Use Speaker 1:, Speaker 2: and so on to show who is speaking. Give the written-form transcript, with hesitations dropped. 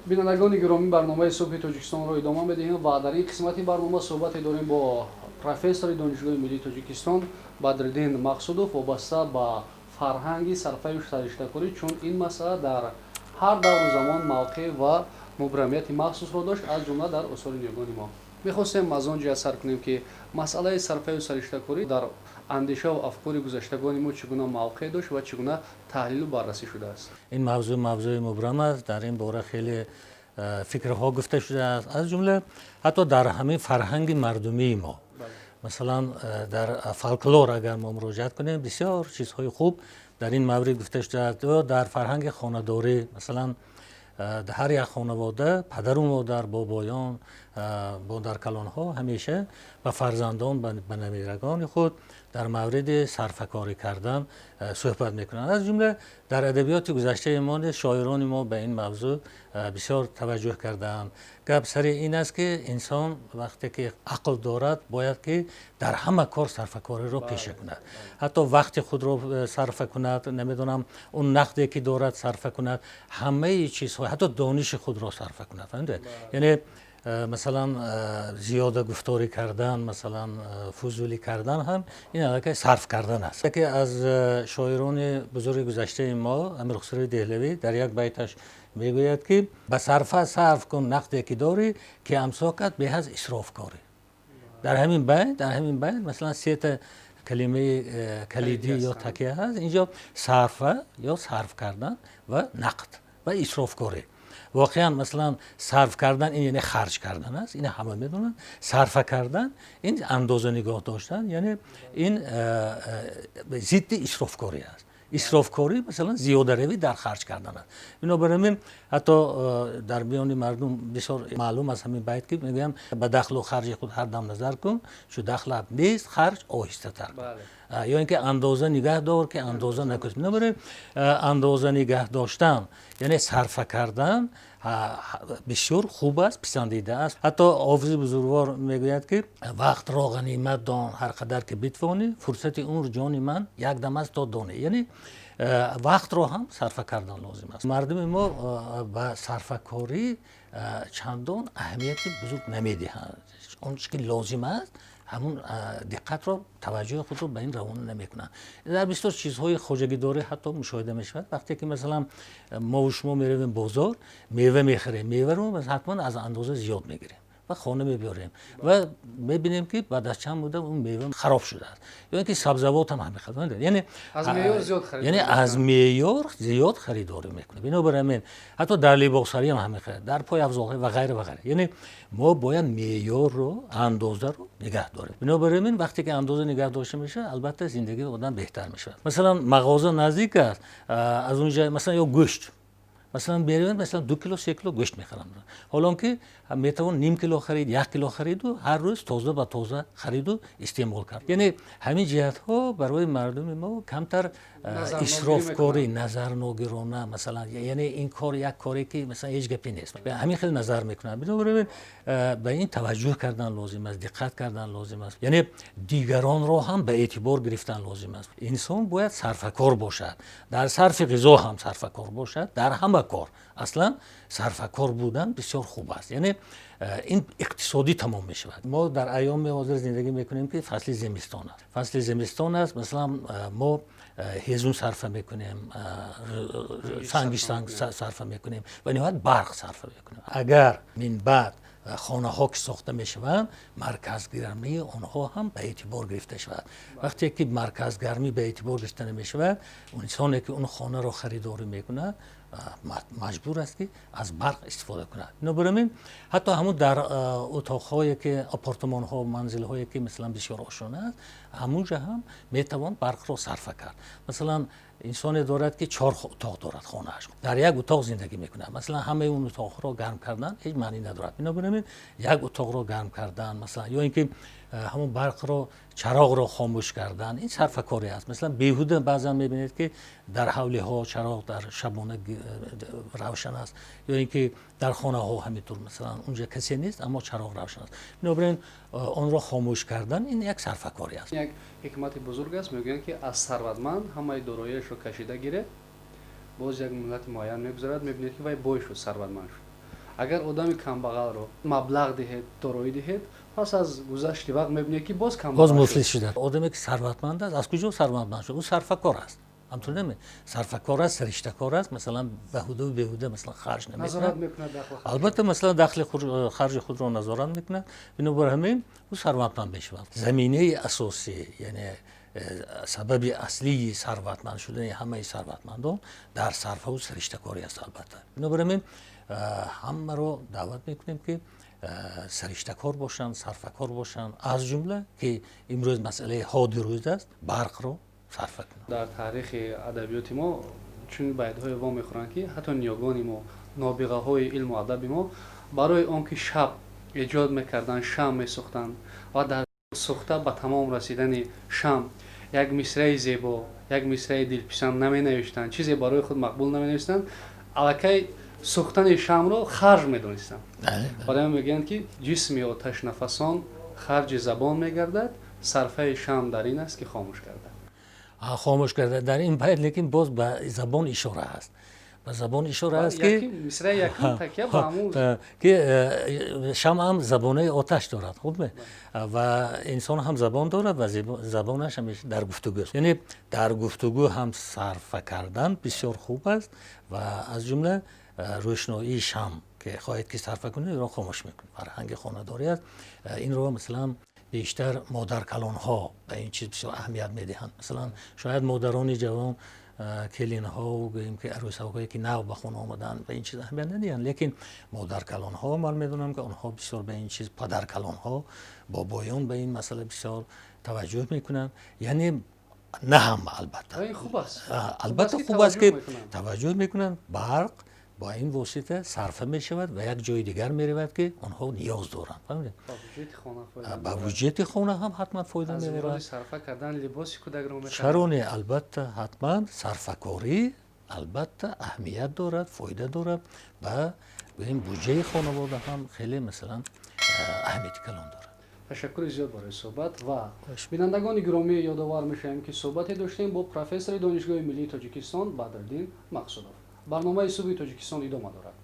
Speaker 1: Бинандагони гиромӣ, барномаи «Субҳи Тоҷикистонро» идома медиҳем ва дар ин қисмати барнома суҳбате дорем бо профессори Донишгоҳи миллии Тоҷикистон Бадриддин Мақсудов вобаста ба фарҳанги сарфаю сариштакорӣ, чун ин масъала дар ҳар давру замон мавқеъ ва мубрамияти махсусро дошт, аз ҷумла дар осори ниёгони мо. Мехостем аз он ҷиҳат сар кунем, ки масъалаи сарфаю сариштакорӣ дар андешаву афкори гузаштагони мо чӣ гуна мавқеъ дошт ва чӣ гуна таҳлилу баррасӣ шудааст.
Speaker 2: Ин мавзӯъ мавзӯи мубрам аст. Дар ин бора хеле фикрҳо гуфта шудааст, аз ҷумла ҳатто дар ҳамин фарҳанги мардумии мо, масалан, дар фолклор агар мо муроҷиат кунем, бисёр чизҳои хуб дар ин маврид гуфта шудааст. Ё дар фарҳанги хонадорӣ, масалан, ҳар як хонавода, падару модар, бобоён, модаркалонҳо ҳамеша ба фарзандон, ба набирагони худ дар мавриди сарфакорӣ кардан суҳбат мекунанд. Аз ҷумла дар адабиёти гузаштаи мо низ шоирони мо ба ин мавзӯъ бисёр таваҷҷӯҳ кардаанд. Гап сари ин аст, ки инсон вақте ки ақл дорад, бояд ки дар ҳама кор сарфакориро пеша кунад, ҳатто вақти худро сарфа кунад, намедонам, он нақде ки дорад, сарфа кунад, ҳамаи чизҳо, ҳатто дониши худро сарфа кунад. Фаҳмидед? Яъне, масалан, зиёда гуфторӣ кардан, масалан, фузулӣ кардан ҳам ин аллакай сарф кардан аст. Яке аз шоирони бузурги гузаштаи мо, Амирхусрави Деҳлавӣ, дар як байташ мегӯяд, ки ба сарфа сарф кун нақде ки дорӣ, ки амсокат беҳ аз исрофкорӣ. Дар ҳамин байт, масалан, сета калимаи калидӣ ё такя ҳаст инҷо: сарфа ё сарф кардан ва нақд ва исрофкорӣ. Воқеан, масалан, сарф кардан ин яъне харҷ кардан аст, ина ҳама медонанд. Сарфа кардан ин андоза нигоҳ доштан, яъне ин зидди исрофкорӣ аст. Исрофкорӣ, масалан, зиёдаравӣ дар харҷ кардан аст. Бинобар ин ҳатто дар миёни мардум бисёр маълум аст ҳамин байт, ки мегӯям: ба дахлу харҷи худ ҳар дам назар кун, чу дахлат нест, харҷ оҳистатар кун, ё ин ки андоза нигаҳ дор, ки андоза накун. Бинобар ин андоза нигаҳ доштан, яъне сарфа кардан, бисёр хуб аст, писандида аст. Ҳатто Ҳофизи бузургвор мегӯяд, ки вақтро ғанимат дон, ҳар қадар ки битвонӣ, фурсати умр, ҷони ман, як дам аст, то донӣ. Яъне вақтро ҳам сарфа кардан лозим аст. Мардуми мо ба сарфакорӣ чандон аҳамияти бузург намедиҳанд. Он чизе ки лозим аст, ҳамун диққатро, таваҷҷӯҳи худро ба ин равона намекунанд. Дар бисёр чизҳои хоҷагидорӣ ҳатто мушоҳида мешавад. Вақте ки, масалан, мову шумо меравем бозор, мева мехарем, меваро ҳатман аз андоза зиёд мегирем ва хона мебиёрем ва мебинем, ки баъд аз чанд муддат он мева хароб шудааст. Ё ин ки сабзавот ҳам ҳамин хел, яъне аз меъёр зиёд харидорӣ мекунем. Бинобар ҳамин ҳатто дар либосхарӣ ҳам ҳамин хел, дар пойафзолҳо ва ғайра ва ғайра. Яъне мо бояд меъёрро, андозаро нигаҳ дорем. Бинобар ҳамин вақте ки андоза нигаҳ дошта мешавад, албатта, зиндагии одам беҳтар мешавад. Масалан, мағоза наздик аст, аз он ҷа, масалан, ё гӯшт, масалан, меравем, масалан, 2 кило, 3 кило гӯшт мехарам, ҳолон ки метавон ним кило харид, 1 кило хариду ҳар рӯз тоза ба тоза хариду истеъмол кард. Яъне ҳамин ҷиҳатҳо барои мардуми мо камтар исрофкорӣ, назарногирона, масалан, яъне ин кор як коре ки, масалан, ҳеҷ гапе нест, ҳамин хел назар мекунанд. Бинобар ин ба ин таваҷҷӯҳ кардан лозим аст, диққат кардан лозим аст, яъне дигаронро ҳам ба эътибор гирифтан лозим аст. Инсон бояд сарфакор бошад, дар сарфи ғизо ҳам сарфакор бошад, дар ҳама кор аслан сарфакор будан бисёр хуб аст, яъне ин иқтисодӣ тамом мешавад. Мо дар айёми ҳозир зиндагӣ мекунем, ки фасли зимистон аст. Фасли зимистон аст, масалан, мо ҳезум сарфа мекунем, санги санг сарфа мекунем ва ниҳоят барқ сарфа мекунем. Агар минбаъд хонаҳо ки сохта мешаванд, марказгармии онҳо ҳам ба эътибор гирифта шавад. Вақте ки марказгармӣ ба эътибор гирифта намешавад, инсоне ки он хонаро харидорӣ мекунад, маҷбур аст, ки аз барқ истифода кунад. Бинобар ин ҳатто ҳамун дар утоқҳое ки апартамонҳо, манзилҳое ки, масалан, бисёр ошона аст, ҳамунҷа ҳам метавон барқро сарфа кард. Масалан, инсоне дорад, ки чор утоқ дорад хонааш, дар як утоқ зиндагӣ мекунад. Масалан, ҳамаи он утоқҳоро гарм кардан ҳеҷ маънӣ надорад. Бинобар ин як утоқро гарм кардан, масалан, ё ин ки ҳамон барқро, чароғро хомӯш кардан, ин сарфакорӣ аст. Масалан, беҳуда баъзан мебинед, ки дар ҳавлиҳо чароғ дар шабона равшан аст, ё ин ки дар хонаҳо ҳамин тур, масалан, унҷа касе нест, аммо чароғ равшан аст. Бинобар ин онро хомӯш кардан ин як сарфакорӣ аст.
Speaker 1: Як ҳикмати бузург аст, мегӯянд, ки аз сарватманд ҳамаи дороияшро кашида гиред, боз як муҳлати муайян мегузарад, мебинед, ки вай бой шуд, сарватманд шуд. Агар одами камбағалро маблағ диҳед, дороӣ диҳед, пас аз гузашти вақт мебинед, ки боз камбағал
Speaker 2: боз муфлис шуда. Одаме ки сарватманд аст, аз куҷо сарватманд шуд? Ӯ сарфакор аст, ҳамтур наме, сарфакор аст, сариштакор аст, масалан, беҳуду беҳуда, масалан, харҷ
Speaker 1: намекунад.
Speaker 2: Албатта, масалан, дахли харҷи худро назорат мекунад. Бинобар ҳамин ӯ сарватманд мешавад. Заминаи асосӣ, яъне сабаби аслии сарватманд шудани ҳамаи сарватмандон дар сарфаву сариштакорӣ аст, албатта. Бинобар ҳамин ҳамаро даъват мекунем, ки сариштакор бошанд, сарфакор бошанд, аз ҷумла, ки имрӯз масъалаи ҳоди рӯз аст, барқро сарфа кунанд.
Speaker 1: Дар таърихи адабиёти мо чунин байтҳое вомехӯранд, ки ҳатто ниёгони мо, нобиғаҳои илму адаби мо барои он ки шаб эҷод мекарданд, шам месӯхтанд ва дар сӯхта ба тамом расидани шам як мисраи зебо, як мисраи дилписанд наменавиштанд, чизе барои худ мақбул наменавиштанд, аллакай сӯхтани шамро харҷ медонистанд. Барои ҳамин мегӯянд, ки ҷисми оташнафасон харҷи забон мегардад, сарфаи шам дар ин аст, ки хомӯш гардад.
Speaker 2: Хомӯш гардад. Дар ин байт, лекин боз ба забон ишора ҳаст, ба забон ишора аст, ки
Speaker 1: мисраи якум такя ба ҳамун
Speaker 2: ки шам ҳам забонаи оташ дорад, хуб, ва инсон ҳам забон дорад ва забонаш ҳамеша дар гуфтугӯ аст. Яъне дар гуфтугӯ ҳам сарфа кардан бисёр хуб аст ва аз ҷумла рӯшноии шам, ки хоҳед ки сарфа кунед, инро хомӯш мекунед. Фарҳанги хонадорӣ аст. Инро, масалан, бештар модаркалонҳо ба ин чиз бисёр аҳамият медиҳанд. Масалан, шояд модарони ҷавон, келинҳо, гӯем ки арӯсҳое, ки нав ба хона омаданд, ба ин чиз аҳамият надиҳанд, лекин модаркалонҳо, ман медонам, ки онҳо бисёр ба ин чиз, падаркалонҳо, бобоён ба ин масъала бисёр таваҷҷӯҳ мекунанд. Яъне на ҳама, албатта.
Speaker 1: Хуб аст.
Speaker 2: Албатта, хуб аст, ки таваҷҷӯҳ мекунанд. Барқ бо ин восита сарфа мешавад ва як ҷои дигар меравад, ки онҳо ниёз доранд. Ба буҷети хона ҳам ҳатман фоида меорад. Чаро не, албатта, ҳатман сарфакорӣ, албатта, аҳамият дорад, фоида дорад, ба гӯем буҷаи хонавода ҳам хеле, масалан, аҳамияти калон дорад.
Speaker 1: Ташаккури зиёд барои суҳбат. Ва бинандагони гиромӣ, ёдовар мешавем, ки суҳбате доштем бо профессори Донишгоҳи миллии Тоҷикистон Бадриддин Мақсудов. Барномаи «Субҳи Тоҷикистон» идома дорад.